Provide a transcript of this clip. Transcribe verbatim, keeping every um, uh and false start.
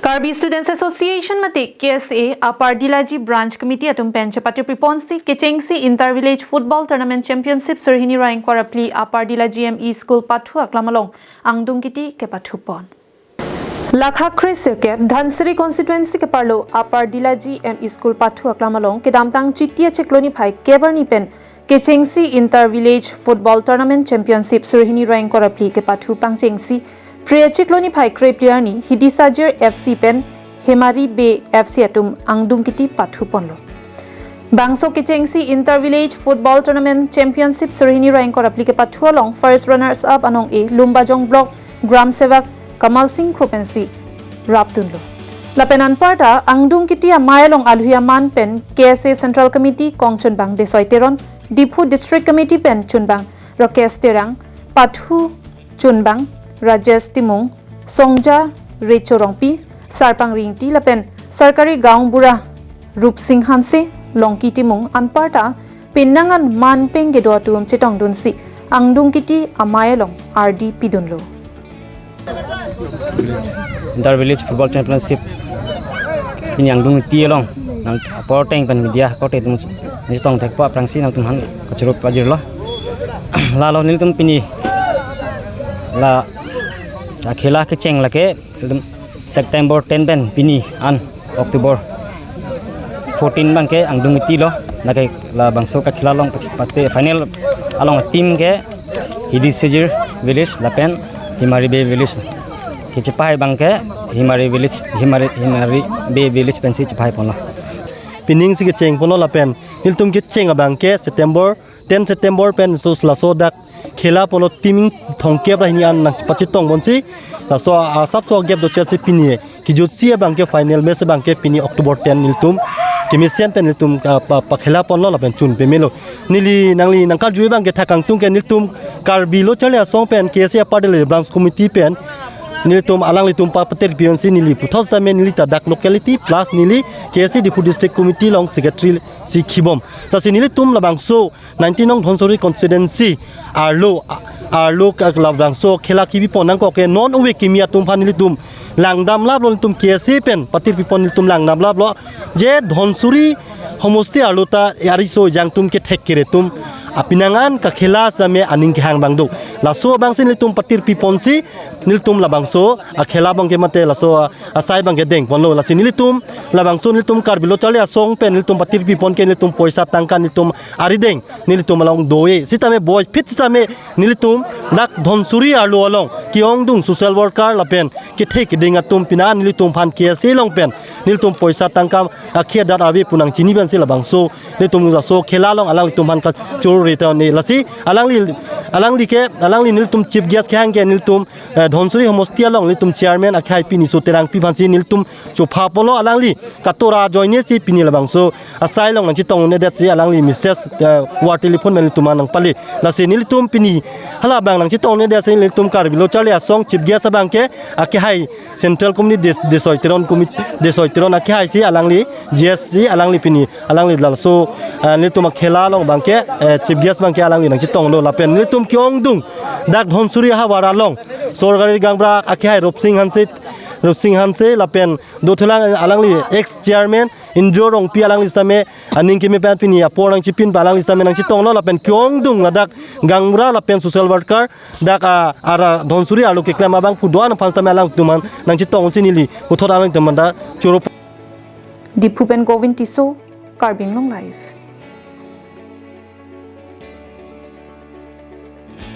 Karbi Students Association mate K S A Upper Dilaji Branch Committee atum pen chepathu piponsi kechengsi Inter Village Football Tournament Championship surhini ra ingkoi ra phli Upper Dilaji M E School pathu aklam along angdung kiti kepathupon. Lakha kre sirkep Dhansiri constituency keparlo Upper Dilaji M E School pathu aklam along kedamtang Chiti achiklo niphai kep arni pen kechengsi Inter Village Football Tournament Championship surhini ra ingkoi ra phli kepathu pangchengsi Phre achiklo niphai kre phli arni Hidi Sajir F C pen Himari Bey F C atum angdung kiti pathuponlo. Bangso kechengsi Inter Village Football Tournament Championship surhini ra ingkoi ra phli kepathu along first runners up anong-e Lumbajong Block Gram Sevak Kamal Singh Kro pensi rapdunlo. Lapen anparta angdung kiti amei along aluhi aman pen K S A Central Committee kongchunbang Desoi Teron, Diphu District Committee pen chunbang Rakesh Terang, pathu chunbang Rajesh Timung, Songja Recho Rongpi, Sarpang Ringti lapen Sarkari Gaon Bura Rupsing Hanse, Longki Timung anparta pinangan man peng kedo atum chetongdunsi angdung kiti amei along ardi pidunlo. Inter Village Football Championship pini angdung kiti along nang apor ateng pen media korte atum chetong thekpo aphrangsi nangtum aphan kachoro pajirlo. Lalo nelitum pini la, la khela kecheng lake nelitum September ten pen pini an October fourteen abangke angdung kiti lo. Lake labangso kakhela along participate final along team ke Hidi Sajir Village lapen Himari Bey Village. Kechepahai abangke Himari Village, Himari, Himari Bey Village pensi chepahaiponlo. Pining si kechengponlo lapen nelitum kecheng abangke September, ten September pen so laso dak khela ponlo, team thomkep ra hini an nangpachetongponsi laso asapso gap dochotsi pini kejutsi abangke final match abangke pini October ten nelitum kemesen pen nelitum, ah, pa, pakhela ponlo lapen chun pemelo. Neli nangli nangkarju abangke thakangtung ke nelitum Karbi Lo Charli Asong pen K S A Upper Dilaji Branch Committee pen nelitum alanglitum pa patir pionsi neli puthot sitame neli ta dak locality plus neli K S A Diphu District Committee along secretary si khibom. Lasi nelitum labangso nineteen nong Dhansiri constituency arlo, arlo ka labangso khela kebipon nangkok ke non ove kimi atum aphan nelitum langdam laplo, nelitum K S A pen patir pipon nelitum langdam laplo. Je Dhansiri homosti arlo ta ariso jangtum kethek kere atum apinangan kakhela sitame aning kehang abang do. Laso abangsi nelitum patir piponsi nelitum labangso akhela abangke mate laso asai abangke dengponlo. Lasi nelitum labangso nelitum Karbi Lo Charli Asong pen nelitum patir pipon ke nelitum poisa tangka nelitum arideng nelitum along do-e. Sitame boy phit sitame nelitum dak Dhansiri arlo along ke-ongdung social worker lapen kethe keding atum pina nelitum aphan K S A along pen nelitum poisa tangka akhia dat ave pu nangchini pensi labangso nelitum laso khela along alanglitum aphan kachoro rita ne. Lasi alangli, alangli ke, alangli nelitum chief guest kehang ke nelitum, eh, Dhansiri homosti along nelitum chairman akhai pini so Terangpi aphansi nelitum chophaponlo, alangli katora ajoinesi pini labangso asai along nangchetongnedetsi alangli message, eh, war telephone pen nelitum nangpale. Lasi nelitum pini halabang nangchetongnedetsi nelitum Karbi Lo Charli Asong chief guest abangke akhai Central Committee Des-, Desoi Teron Committee, Desoi Teron akhaisi alangli G S si alangli pini alangli laso, eh, nelitum akhela along abangke, eh, chief guest abangke alangli nangchetonglo lapen nelitum ke-ongdung dak Dhansiri havar along Sarkari Gaon Bura akhai Rupsing Hanse, Rupsing Hanse lapen dothulang alangli ex chairman Indro Rongpi alangli sitame aning keme pen pini apor nangchipin pa alangli sitame nangchetonglo lapen ke-ongdung ladak Gaon Bura lapen social worker dak, ah, ara Dhansiri arlo keklem abang pu do-an aphan sitame alangtum aphan nangchetongsi neli puthot alangtum aphan ta choro. Diphu pen Govind Tisso, Karbi Anglong Live.